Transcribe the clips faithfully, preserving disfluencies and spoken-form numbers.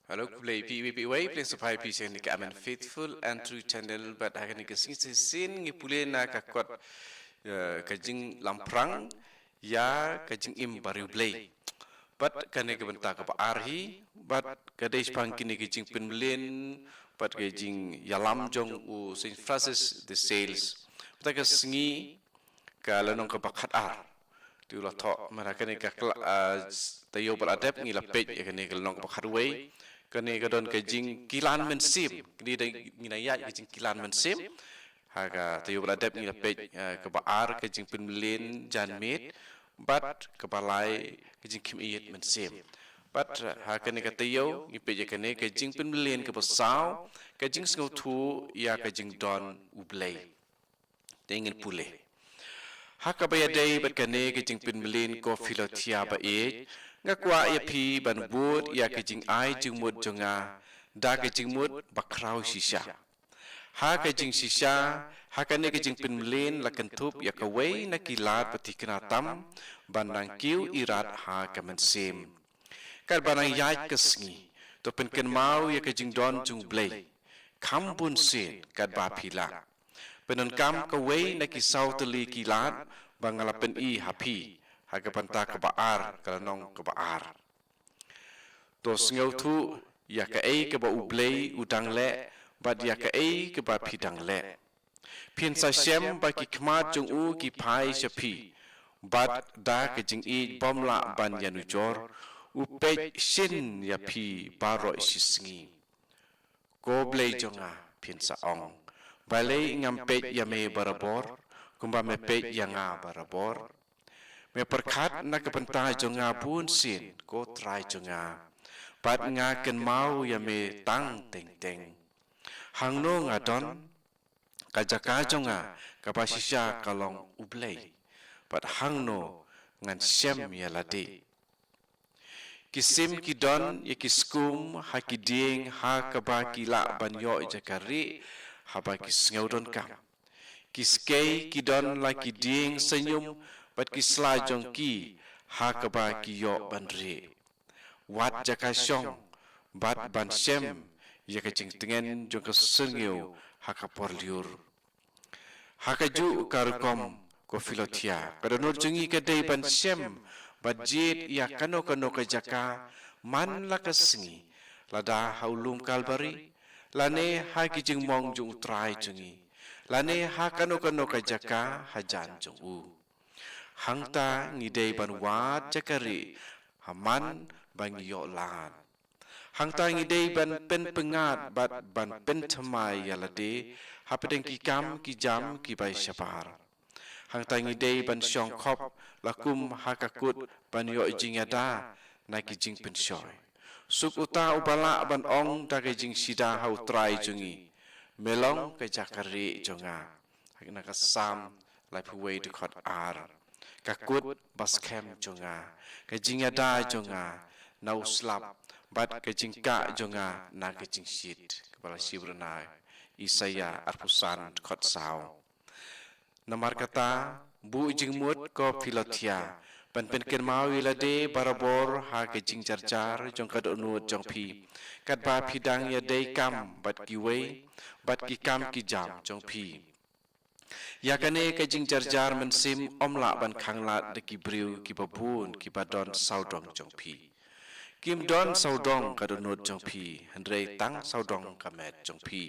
Hello, khublei phi iwei pa iwei, phi leng sngewbha phi sha kane ka Amen Faithful and True Channel, bad ha kane ka sngi shisien ngi pule na ka kot, eh, ka jinglamphrang ïa ka jingim bariewblei. Bad kane ka bynta kaba ar hi, bad ka dei shaphang kine ki jingpynmlien, bad ka jingïalam jong u Saint Francis de Sales. Bad ka sngi ka lynnong kaba khatar. Te u la thoh, mar ha kane ka kla-, ah, taïew ba la dep ngi la peit ïa kane ka lynnong kaba khatwei. Kane ka don ka jingkilan mynsiem. Kane da ngi nang ïaid ka jingkilan mynsiem. Ha ka taïew ba la dep ngi la peit, ah, kaba ar ka jingpynmlien janmiet. Bad kaba lai ka jingkhmih ïit mynsiem. Bad ha kane ka taïew ngi peit ïa kane ka jingpynmlien kaba saw, ka jingsngewthuh ïa ka jingdon U Blei. Te ngin pule. Ha kaba ïadei bad kane ka jingpynmlien ko Philothea ba ïeit, nga kwah ïa phi ban bud ïa ka jingai jingmut jong nga da ka jingmut ba khraw shisha. Ha ka jingshisha, ha kane ka jingpynmlien la kynthup ïa kawei na ki lad ba thikna tam ban nang kiew irat ha ka mynsiem. Katba nang ïaid ka sngi, to pynkynmaw ïa ka jingdon jong U Blei. Kham bun sien katba phi lah. Pyndonkam kawei na ki saw tylli ki lad ba nga la pyni ha phi, ha ka bynta kaba ar, ka lynnong kaba ar. To sngewthuh ïa kaei kaba U Blei u dang leh, bad ïa kaei kaba phi dang leh. Phin sa shem ba ki khmat jong u ki phai sha phi, bad da ka jingïeit bym lah ban ïanujor, u peit shin ïa phi baroh shi sngi. Ko Blei jong nga, phin sa ong, balei ngam peit ïa me barabor, kumba me peit ïa nga barabor? Me pyrkhat na ka bynta jong nga bun sien, ko Trai jong nga. Bad nga kynmaw ïa me tang teng teng. Hangno nga don, ka jaka jong nga kaba shisha ka long U Blei. Bad hangno ngan shem ïa lade. Ki sim ki don ïa ki skum ha ki dieng ha kaba ki lah ban ïoh jaka rieh haba ki sngew donkam. Ki skei ki don la ki dieng snium bad ki sla jong ki ha kaba ki ïoh ban rieh. Wad jaka shong bad ban shem ïa ka jingtngen jong ka syrngiew ha ka por lyiur. Ha kajuh ka rukom ko Philothea, ka dohnud jong ngi ka dei ban shem bad jied ïa kano kano ka jaka man la ka sngi, lada ha u lum Kalbari, lane ha ki jingmong jong U Trai jong ngi, lane ha kano kano ka jaka hajan jong u. Hangta ngi dei ban wad jaka rieh ha man ba ngi ïoh lad. Hangta ngi dei ban pynpyngngad bad ban pynthymmai ïa lade hapdeng ki kam ki jam kiba shabar. Hangta ngi dei ban shong khop la kum ha ka kut ban ïoh jingïada na ki jingpynshoi. Suk uta uba lah ban ong da ka jingshida ha U Trai jong ngi, me long ka jaka rieh jong nga. Na ka Salm laiphew wei dkhot ar. Ka kut ba skhem jong nga, ka jingïada jong nga na u slap, bad ka jingkah jong nga na ka jingshit. Kaba la shim na Isaïah arphew san dkhot saw. Namar kata, buh jingmut ko Philothea ban pynkynmaw ïa lade barabor ha ka jingjarjar jong ka dohnud jong phi, katba phi dang ïadei kam bad kiwei, bad ki kam ki jam jong phi. Ïa kane ka jingjarjar mynsiem ym lah ban khanglad da ki briew kiba bun kiba don sawdong jong phi. Kim don sawdong ka dohnud jong phi, hynrei tang sawdong ka met jong phi.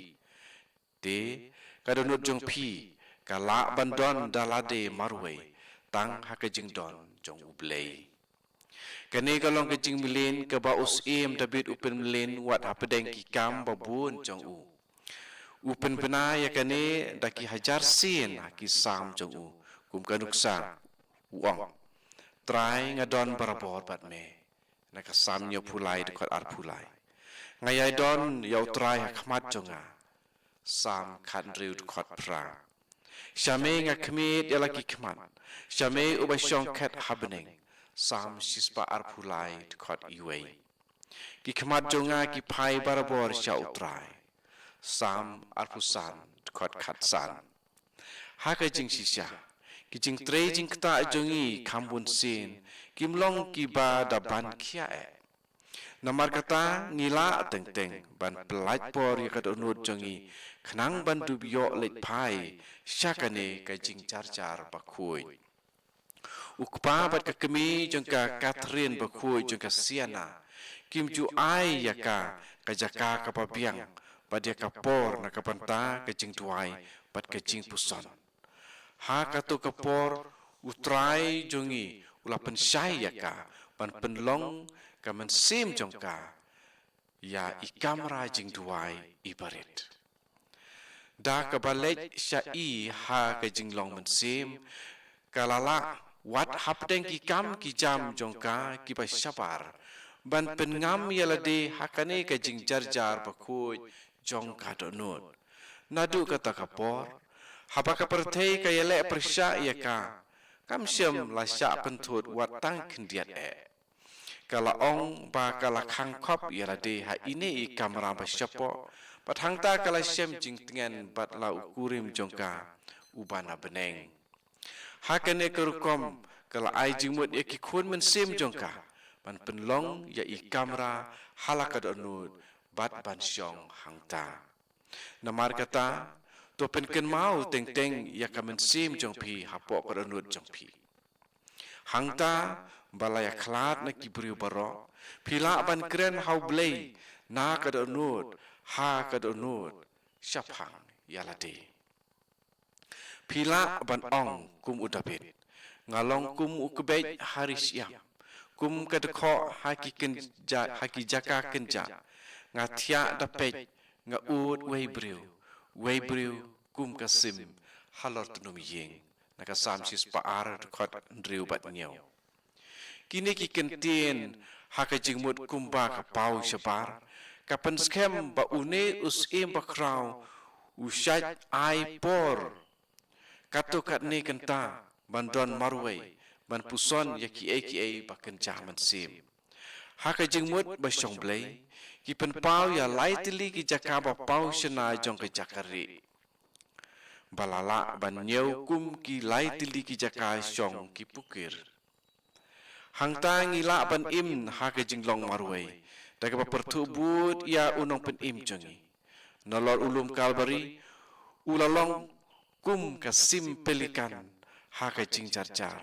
Te ka dohnud jong phi ka lah ban don da lade marwei, tang ha ka jingdon jong U Blei. Kane ka long ka jingmlien kaba u Syiem Dabid u pynmlien wat hapdeng ki kam babun jong u. U pynbna ïa kane da ki hajar sien ha ki Salm jong u. Kum ka nuksa, u ong, Trai, nga don barabor bad me. Na ka Salm hynñiewphew lai dkhot arphew lai. Nga ïai don ïa U Trai ha khmat jong nga. Salm khathynriew dkhot phra. Sha me nga khmied ïa la ki khmat. Sha me uba shong khet ha bneng. Salm shispah arphew lai dkhot iwei. Ki khmat jong nga ki phai barabor sha U Trai. Salm arphew san dkhot khatsan. Ha ka jingshisha, ki jingtrei jingktah jong ngi kham bun sien kim long kiba da ban khia eh. Namar kata ngi lah teng teng ban pyllait por ïa ka dohnud jong ngi khnang ban dup ïoh leit phai sha kane ka jingjarjar bakhuid. U kpa bad ka kmie jong ka Catherine bakhuid jong ka Sienna kim ju ai ïa ka ka jaka kaba biang bad ïa ka por na ka bynta ka jingduwai bad ka jingpuson. Ha kato ka por U Trai jong ngi u la pynshai ïa ka ban pynlong ka mynsiem jong ka ïa i kamra jingduwai iba rit. Da kaba leit sha i ha ka jinglong mynsiem, ka la lah wat hapdeng ki kam ki jam jong ka kiba shabar ban pynngam ïa lade ha kane ka jingjarjar bakhuid jong ka dohnud. Naduh kata ka por, haba ka pyrthei ka ïaleh pyrshah ïa ka, kam shym la shah pynthut wat tang khyndiat eh. Ka la ong ba ka la khang khop ïa lade ha ine i kamra ba shapoh, bad hangta ka la shem jingtngen bad la u kurim jong ka uba na bneng. Ha kane ka rukom ka la ai jingmut ïa ki khun mynsiem jong ka ban pynlong ïa i kamra ha la ka dohnud bad ban shong hangta. Namar kata, to pynkynmaw teng teng ïa ka mynsiem jong phi hapoh ka dohnud jong phi. Hangta ba la ïakhlad na ki briew baroh, phi lah ban kren ha U Blei na ka dohnud ha ka dohnud shaphang ïa lade. Phi lah ban ong kum u David, nga long kum u kbeit ha ri shyiap, kum ka dkhot ha ki kynja ha ki jaka kynja, nga thiah da peit, nga ud wei briew, wei briew kum ka sim halor tnum ïing. Na ka Salm shispah ar dkhot hynriew bad hynñiew. Kine ki kyntien ha ka jingmut kumba ka paw shabar ka pynskhem ba une u syiem bakhraw u shait ai por katto katne kynta ban don marwei ban puson ïa kiei kiei ba kynja mynsiem. Ha ka jingmut ba shong Blei ki pynpaw ïa lai tylli ki jaka ba paw shynna jong ka jaka rieh ba la lah ban ñiew kum ki lai tylli ki jaka shong ki pukir. Hangta ngi lah ban im ha ka jinglong marwei da kaba pyrthuh bud ïa u nongpynim jong ngi. Nalor u lum Kalbari u la long kum ka sim pelikan ha ka jingjarjar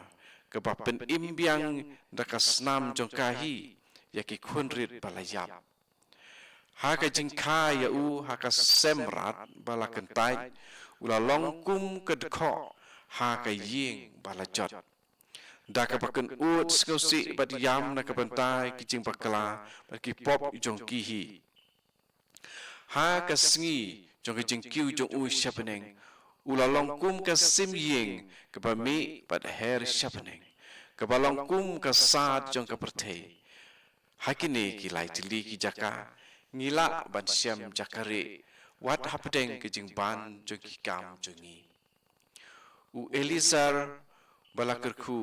kaba pynim biang da ka snam jong ka hi ïa ki khun rit ba la ïap. Ha ka jingkha ïa u ha ka sem mrad ba la kyntait, u la long kum ka dkhot ha ka ïing ba la jot. Da kaba kynud sngewsih bad ïam na ka bynta ki jingbakla bad ki pop jong ki hi. Ha ka sngi jong ka jingkiew jong u sha bneng, u la long kum ka sim ïing kaba mih bad her sha bneng, kaba long kum ka sad jong ka pyrthei. Ha kine ki lai tylli ki jaka ngi lah ban shem jaka rieh wat hapdeng ka jingban jong ki kam jong ngi. U Eliezer ba la kyrkhu,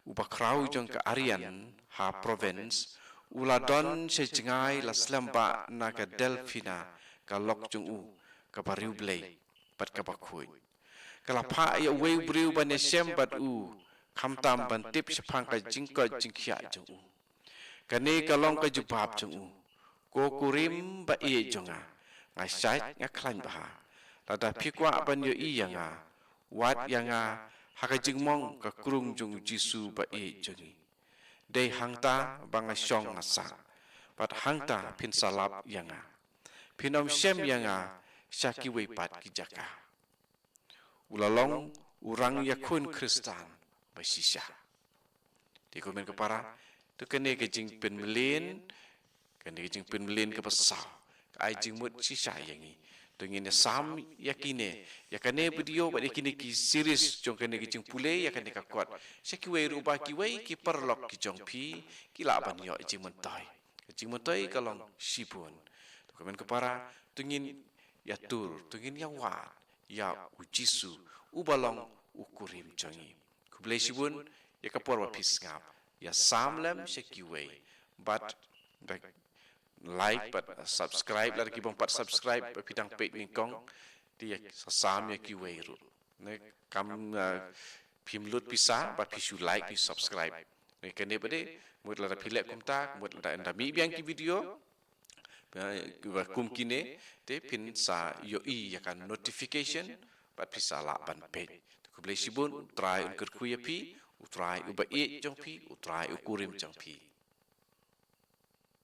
u bakhraw jong ka Aryan ha Provence, u la don sha jngai la slem bha na ka Delphina, ka lok jong u kaba riewblei bad kaba khuid. Ka la phah ïa uwei u briew ban ïashem bad u, khamtam ban tip shaphang ka jingkoit jingkhiah jong u. Kane ka long ka jubab jong u: Ko kurim ba ïeit jong nga, nga shait nga khlaiñ bha. Lada phi kwah ban ïohi ïa nga, wad ïa nga ha ka jingmong ka krung jong U Jisu ba ïeit jong ngi. Dei hangta ba nga shong nga sah, bad hangta phin sa lap ïa nga. Phin ym shem ïa nga sha kiwei pat ki jaka. U la long u rangïakhun Khristan ba shisha. Te ko hynmen ko para, to kane ka jingpynmlien, kane ka jingpynmlien kaba saw ka ai jingmut shisha ïa ngi. To ngin ïa sam ïa kine, ïa kane video bad ïa kine ki series jong kane ka jingpule ïa kane ka kot sha kiwei ruh ba kiwei ki paralok ki jong phi ki lah ban ïoh jingmyntoi. Ka jingmyntoi ka long shibun. To ko hynmen ko para, to ngin ïa tur, to ngin ïa wad ïa U Jisu uba long u kurim jong ngi. Khublei shibun ïa ka por ba phi sngap. Ïa sam lem sha kiwei bad, bad like bad subscribe lada ki bym pat subscribe ba phi dang peit nyngkong. Te ïa sa sam ïa kiwei ruh. Ne kam, uh, phim lut pisa ba phi shu like, phi subscribe. Ne kane ba dei Mut lada phi leh kumta, mut lada ynda mih biang ki video, eh, kiba kum kine, te phin sa ïohi ïa ka notification, bad phi sa lah ban peit. Khublei shibun, U Trai un kyrkhu ïa phi, U Trai uba ïeit jong phi, U Trai u kurim jong phi.